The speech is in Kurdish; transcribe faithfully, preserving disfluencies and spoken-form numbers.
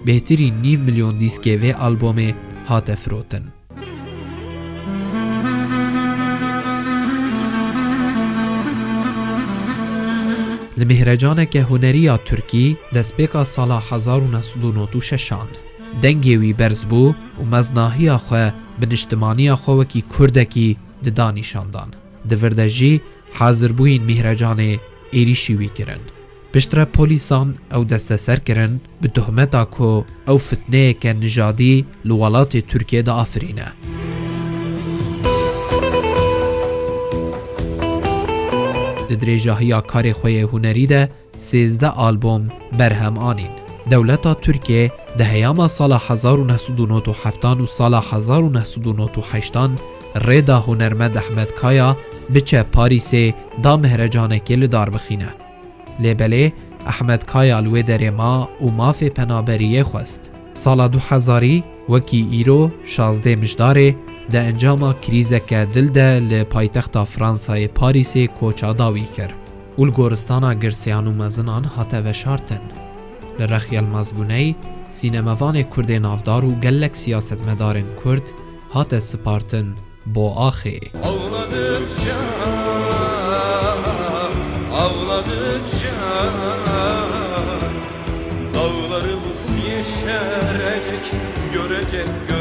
Bêhtirî nîv milyon dîskê vê albomê hate firotin. Li mêhrecaneke hunerî ya Tirkî destpêka sala hezar û neh sed û nod û şeş an dengê wî berz bû û meznahiya xwe bi niştimaniya xwe wekî Kurdekî dida nîşandan. Di vir de jî hazirbûyîn Mîhrecanê êrîşî wî kirin. Piştre polîsan ew desteser kirin, bi tohmeta ku ew fitneyeke nijadî li welatê Tirkiyê diafirîne. Di dirêjahiya karê xwe yê hunerî de sêzdeh albom berhem anîn. Dewleta Tirkiyê di heyama sala hezar û neh sed û nod û heft an û sala hezar û neh sed û nod û heşt an rê da hunermend Ehmed Kaya biçe Parîsê da mehrecanekê li dar bixîne. Lê belê Ehmed Kaya li wê derê ma û mafê penaberiyê xwest. Sala du hezarî wekî îro şazdeh Mijdarê di encama krîzeke dil de li paytexta Fransayê Parîsê koça dawî kir û li goristana girseyan û mezinan hate veşartin. Li rex Yilmaz Guney, sînemevanê Kurdê navdar û gelek siyasetmedarên Kurd hate sipartin bo axê. Ağladıkça, ağladıkça dağlarımız yeşerecek, görecek